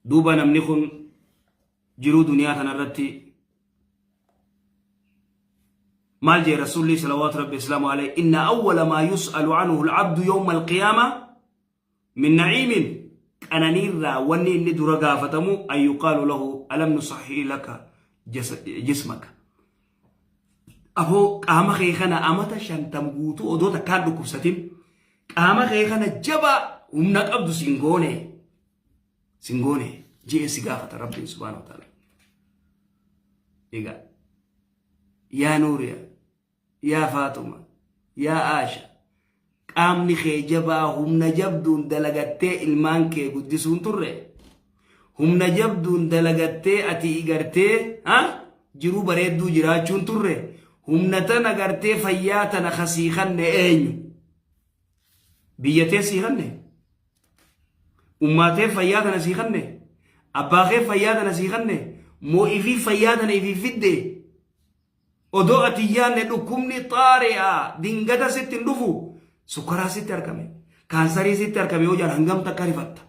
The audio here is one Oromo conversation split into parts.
Duuba namni kun jiruu duniyaa tanarratti maal jee Rasuulli salawaatu rabbi islaamu alayhi? Inna awwala maa yus'alu anhu al-abdu yawma al-qiyaama min na'iimin, qananiirraa wanni inni dura gaafatamu, an yuqaalu lahu alam nusahhi laka jismaka. Aboo, qaama kee kana amata 50 guutuu odoo takkaan dhukkubsatin qaama kee kana jabaa humna qabdu siin goone, sin goone je'ee si gaafata Rabbiin subhaanahu wa ta'ala. Egaa yaa Nuuriya, yaa Faaxuma, yaa Aasha, qaamni kee jabaa humna jabduun dalagattee ilmaan kee guddisuun turre, humna jabduun dalagattee ati gartee ha jiruu bareedduu jiraachuun turre, humna tana gartee fayyaa tana kasii kanne eenyu? Biyya tee sii kanne? Ummaa tee fayyaa tana sii kanne? Abbaa kee fayyaa tana sii kanne? Moo ifii fayyaa tana ifii fidde? Odoo ati hin yaadne dhukkubni xaari'a dingata sitti hin dhufu, sukkaraa sitti argame, kaansarii sitti argame yoo jedhan hangam takka rifatta?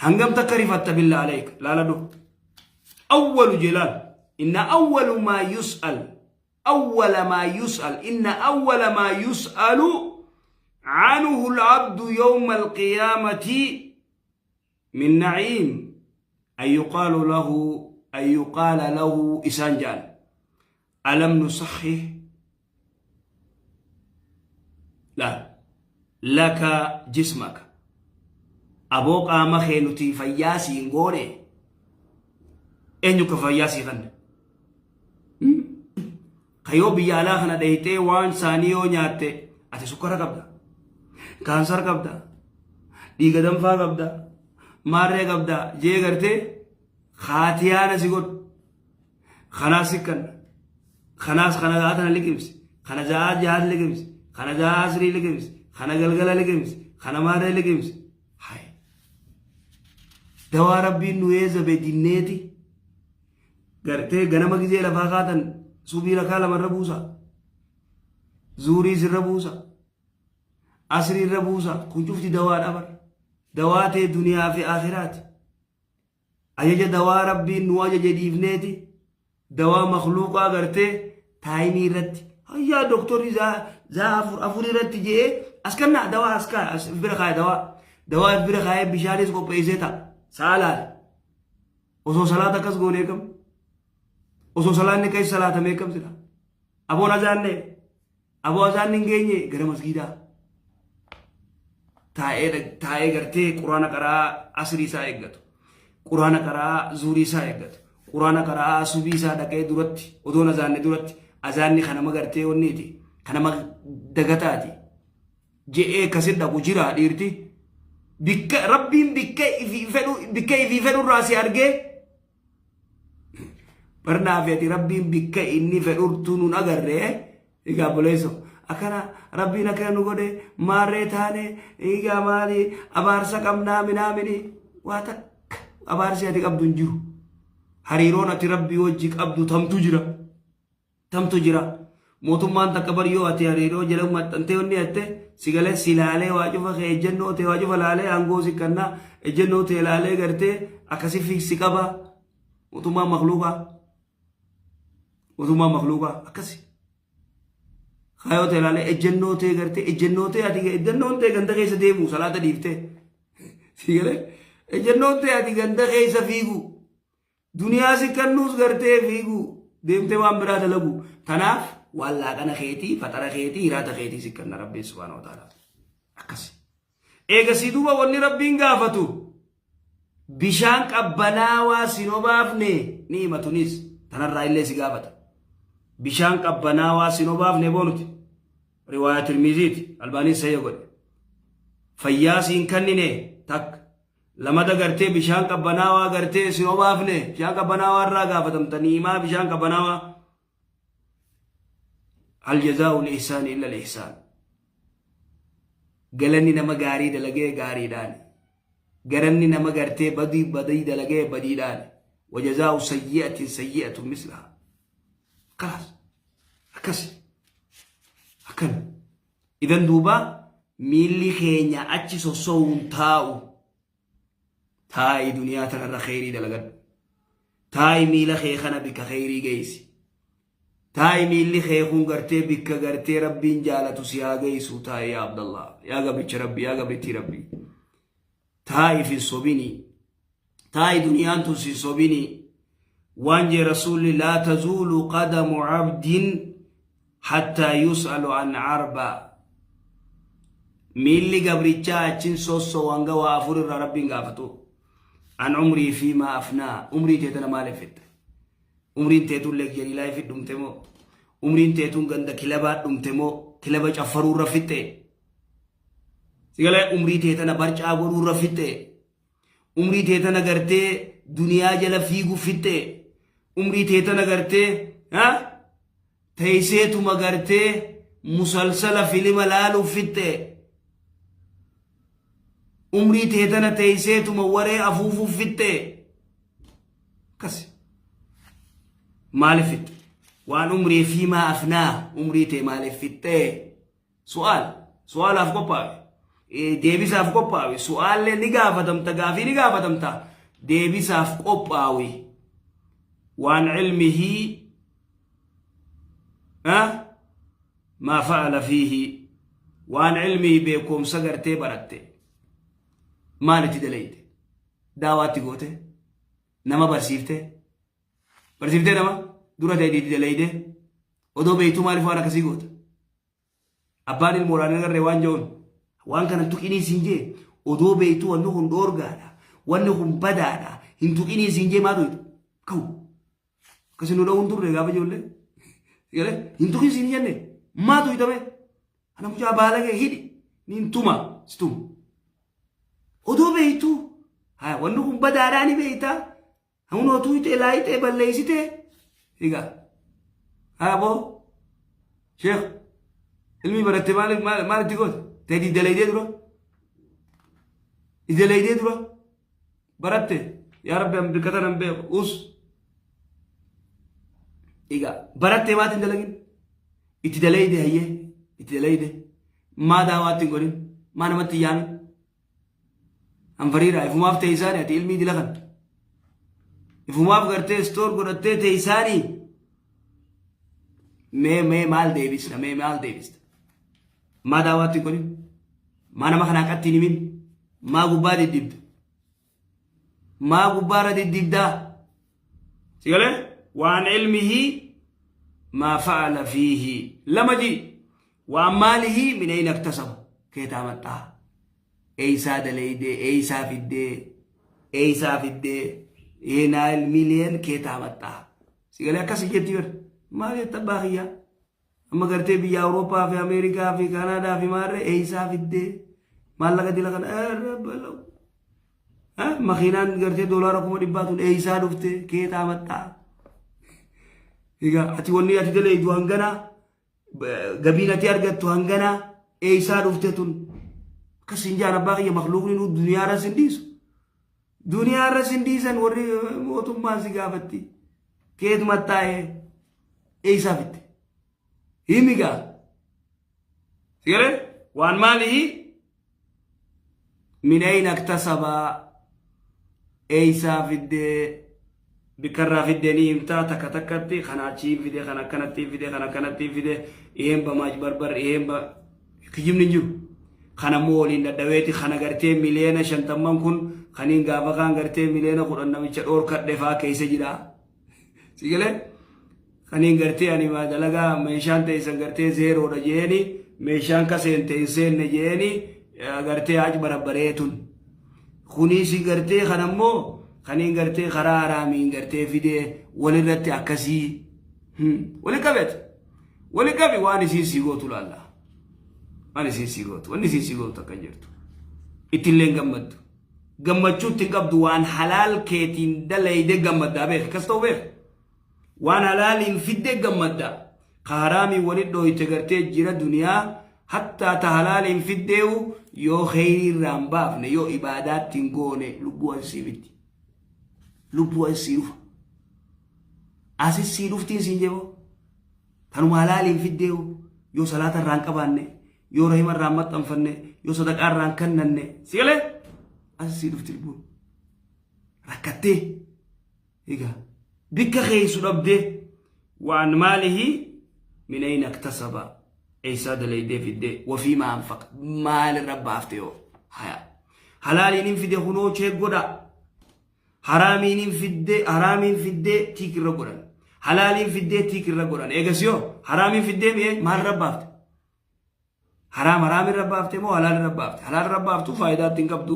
Hangam takka rifatta? Billaa aleeka laaladhu. Awwalu jelaal inna awwalu maa yus'al awwala maa yus'al inna awwala maa yus'alu anhu al-abdu yawma al-qiyaamati min na'iim an yuqaalu lahu, an yuqaala lahu, isaan ja'an, alam nusahhih la laka jismaka? Aboo, qaama kee nuti fayyaa siin goone? Eenyu ka fayyaa sii kanne? Ka yoo biyya alaa kana dhayxee waan isaanii yoo nyaatte ati sukkara qabda, kaansar qabda, dhiiga danfaa qabda, maarree qabda jee gartee kaatiyaana si godhu. Kanaas sikkanna, kanaas kana za'aa tana liqimsi, kana za'aa jahaat liqimsi, kana za'aa asrii liqimsi, kana galgala liqimsi, kana maarree liqimsi. Hay, dawaa Rabbiin nu eezabe dinneeti gartee ganama gizee lafaa kaatan subii rakaa lamarra buusa, zuurii sirra buusa, asrii irra buusa. Kun cufti dawaadha bar, dawaa ta'e duniyaa fi akhiraati. Ajaja dawaa Rabbiin nu ajaje dhiifneeti dawaa makluuqaa gartee taayimii irratti hayyaa doktorri zaa 4 4 irratti je'ee as kennaa, dawaa as kaaya, as bira kaaya, dawaa bira kaayee bishaanis qopheessee ta'a sa'a laale. Osoo salaata akkas goonee kam? Osoo salaanni keessa salaatamee kam sila? Aboon azaanne, aboo azaanni hin geenye, gara masgiidaa taa'ee taa'ee gartee Quraana qaraa asrii isaa eeggatu, Quraana qaraa zuurii isaa eeggatu, Quraana qaraa subii isaa dhaqee duratti odoon azaanne duratti azaanni kanama gartee wanniiti kanama dagataati je'ee akkasin dhaqu jira. Dhiirti bikka Rabbiin bikka ifii fedhu, bikka ifii fedhu irraa si argee barnaa fi ati Rabbiin bikka inni fedhurtuu nun agarree. Egaa obboleesso, akkana Rabbiin akkana nu godhe, maarree taane. Egaa maali, abaarsa qabnaa minaamini? Waa takka abaarsi ati qabdu hin jiru. Hariiroon ati Rabbii wajji qabdu tamtu jira, tamtu jira. Mootummaan takka bar yoo ati hariiroo jala maxxantee wanni jette si galee si laalee waa cufa kee, ejjennoo ta'e waa cufa laalee aangoo si kannaa, ejjennoo ta'e laalee gartee akkasi si qaba. Mootummaan makluuqaa, mootummaan makluuqaa akkasi kaayoo ta'e laalee ejjennoo ta'e gartee ejjennoo ta'e ati ejjennoon ta'e ganda keessa deemu salaata dhiiftee si galee ejjennoon ta'e ati ganda keessa fiigu duniyaa si kennuus gartee fiigu deemtee waan biraa dalagu. Tanaaf waan laaqana keetii, faxara keetii, hiraata keetii si kenna Rabbiin subhaanahu wa ta'ala akkas. Eegasii duuba wanni Rabbiin gaafatu, bishaan qabbanaawaa sin obaafne? Ni himatunis tanarraa illee si gaafata. Bishaan qabbanaawaa sin obaafne boonuti? Riwaayaa Tirmiziiti, Albaaniin sayya godhe. Fayyaa siin kennine takka lamada gartee bishaan qabbanaawaa gartee sin obaafne? Bishaan qabbanaawaa irraa gaafatamta, ni'imaa bishaan qabbanaawaa. Hal jazaa'u al-ihsaani illa al-ihsaan. Galanni nama gaarii dalagee gaariidhaan, galanni nama gartee badii badii dalagee badiidhaan. Wajazaa'u sayyi'atin sayyi'atun mislaha. Kalaas, akkas akkan. Idan duuba miilli keenya achi sossoo'uun taa'u. Taa'i duniyaa tanarra kheyrii dalagadhu. Taa'i miila kee kana bikka kheyrii geessi. Taa'i miilli kee kun gartee bikka gartee Rabbiin jaalatu si haa geessu taa'i yaa Abdallah yaa gabricha Rabbii yaa gabrittii Rabbii. Taa'i fin sobini. Taa'i duniyaan tun sin sobini. Waan jee Rasuulli laa tazuulu qadamu abdin hattaa yus'alu an arba. Miilli gabrichaa achin sossoo hanga waa afur irraa Rabbiin gaafatu. An umrii fi maa afnaa. Umrii tee tana maaliif fixxe? Umriin teetuun luxury life dhumte moo? Umriin teetuun ganda kilabaa dhumte moo? Kilaba caffaruu irra fixxe? Sigalee umrii tee tana barcaa godhuu irra fixxe? Umrii tee tana gartee duniyaa jala fiigu fixxe? Umrii tee tana gartee ha? Teesseetuma gartee musalsala filima laaluu fixxe? Umrii tee tana teesseetuma waree afuufuu fixxe? Akkasi. Maaliif fixxe? Waan umrii fi maa afnaa umrii tee maaliif fixxe? Su'aal. Su'aalaaf qophaawe. Deebisaaf qophaawe. Su'aallee ni gaafatamta gaafii ni gaafatamta. Deebisaaf qophaawe. Waan ilmihii maa fa'ala fiihi waan ilmii beekumsa gartee baratte maal itti dalayte daawaatti goote nama barsiifte barsiiftee nama dura ta'e itti dalayde odoo beektuu maaliif waan akkasii goota abbaan ilmoodhaan hin agarree waan je'uun waan kana tuqinii siin jee odoo beektuu wanni kun dhoorgaadha wanni kun badaadha hin tuqinii siin jee maa tuyta ka'u akkasii nu dha'uun turre gaafa ijoollee galee hin tuqin siin jenne maa tuytame ana mucaa baalagee hidhi niin tuma si tuma odoo beektuu haa wanni kun badaadhaa ni beektaa Hunoo tuuyxee laayixee balleessitee egaa haa boo sheekh ilmi baratte maaliif maal itti goote ta'e dalaydee dura dalaydee dura baratte yaa rabbi an bikka tanan beeku us egaa barattee maati hin dalagin itti dalayde hayyee itti dalayde maa daawaatti hin godhin maa namatti hin yaamin Anfariiraa ifumaaf teeysaani ati ilmii dila kan. Ifumaaf gartee istoor godhattee teeysaani. Mee mee maal deebisna mee maal deebista. Maa daawaatti hin godhin. Maa nama kanaa qatti hin himin. Maa gubbaa diddibda. Maa gubbaarra diddibdaa. Sigalee waan ilmihii maa fa'ala fiihi lama ji waan maalihii min ayna iktasaba keetaa maxxaa. Eeysaa daleeydee eeysaa fiddee eeysaa fiddee yeenaayil miliyoon keetaa maxxaa. Sigalee akkasii jetti bar maal jetta abbaa kiyyaa. Amma gartee biyya Awurooppaa fi Ameerikaa fi Kaanaadaa fi maarree eeysaa fiddee maallaqa dila kana rabbalau. Makiinaan gartee doolaara 100,000 tun eeysaa dhufte keetaa maxxaa. Egaa ati wanni ati daleeydu hanganaa gabiin ati argattu hanganaa eeysaa dhufte tun akkas hin jaan abbaa kiyya makluuqni nu duniyaa irra sin dhiisu. Duniyaa irra sin dhiisan warri mootummaan si gaafatti. Keet mattaa'ee eeysaa fitte. Himi gaa. Sigalee waan maalii min ayna iktasabaa eeysaa fiddee bikkarraa fiddee ni himtaa takka takkatti kana achii fide kana akkanatti fide kana akkanatti fide iheen bamaaj barbar iheen ba kijibni hin jiru. Kana immoo waliin dhadhaweeti kana gartee 50,000,000 kun kaniin gaafa kaan gartee 10,000,000 namicha dhoorkadhe faa keessa jira. Sigalee kaniin gartee ani maa dalagaa meeshaan teessan gartee zeeroodha jeeni meeshaan ka seente hin seenne jeeni gartee achi barabbaree tun. Kunis gartee kan ammoo kaniin gartee karaa haraamiin gartee fidee walirratti akkasii wali qabeeti. Wali qabi waan isiin sii gootu laalla. Waan isiin sii gootu wanni isiin sii gootu akka hin jirtu. Ittillee hin gammaddu. Gammachuu itti hin qabdu waan halaal keetiin dalayde gammaddaa beek akkas ta'u beek. Waan halaaliin fidde gammaddaa. Ka haraamiin wali dhooyte gartee jira duniyaa hattaa ta halaaliin fiddeewu yoo kheyrii irraa hin baafne yoo ibaadaatti hin goone lubbuu asii fiddi. Lubbuu asii dhufa. Asis sii dhuftiin siin jeboo. Tanuma halaaliin fiddeewu yoo salaata irraa hin qabaanne yoo rahima irraa hin maxxanfanne yoo sadaqaa irraa hin kennanne si galee as sii dhufti lubbuun. Rakkattee. Egaa bikka keessu dhabdee waan maalihi min ayna iktasaba eessaa dalaydee fiddee wafii maa anfaqa maalirra baafte yoo haya halaaliin hin fide kunoo cheek godha haraamiin hin fidde haraamiin fiddee tiik irra godhan halaaliin fiddee tiik irra godhan eegas yoo haraamiin fiddee mi'ee maalirra baafte Haraam haraam irra baafte moo halaal irra baafte? Halaal irra baaftu faayidaa ittiin qabdu.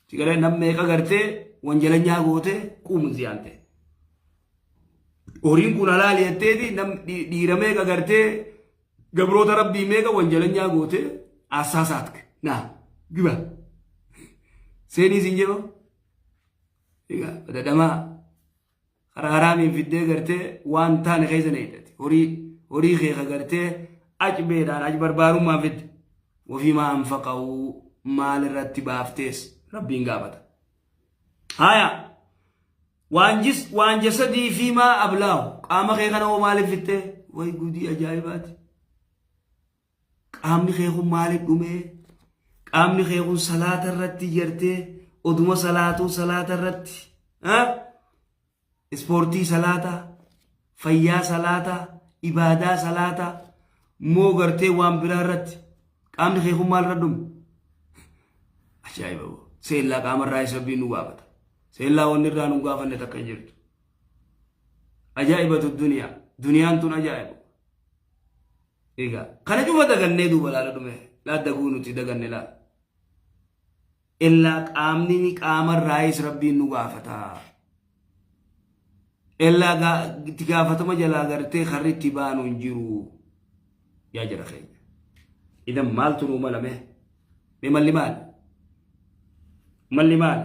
Sigalee nam meeqa gartee wanjalanyaa goote quumun ziyaante. Horiin kun halaali jetteeti nam dhiira meeqa gartee gabroota rabbii meeqa wanjalanyaa goote assaasaatk naa giba. Seenii siin jedhu. Egaa dadhamaa. Karaa haraamiin fiddee gartee waan taane keessa neeyxati. Horii horii kee ka gartee acbeedhaan acbarbaarummaan fidde. Wafii maa anfaqa'uu maal irratti baaftees rabbiin gaafata. Haya waan jis waan jasadii fi maa ablaahu qaama kee kana hoo maaliif fixxee? Way gudii ajaa'ibaati. Qaamni kee kun maaliif dhumee? Qaamni kee kun salaata irratti jartee oduma salaatuu salaata irratti ispoortii salaata, fayyaa salaata, ibaadaa salaata moo gartee waan biraa irratti qaamni kee kun maal irra dhume? Ajaa'iba boo. Seellaa qaama irraa isa rabbiin nu gaafata. Seellaa wanni irraa nu gaafanne takka hin jirtu. Ajaa'ibatu duniyaa. Duniyaan tun ajaa'iba. Egaa kana cufa dagannee duuba laala dhume laa daguu nuti daganne laala. Illaa qaamni ni qaamarraayis rabbiin nu gaafata. Illaa itti gaafatama jalaa gartee karri itti baanu hin jiru. Yaa jara keenya. Idan maaltu nuu malame? Mee malli maali? Malli maali?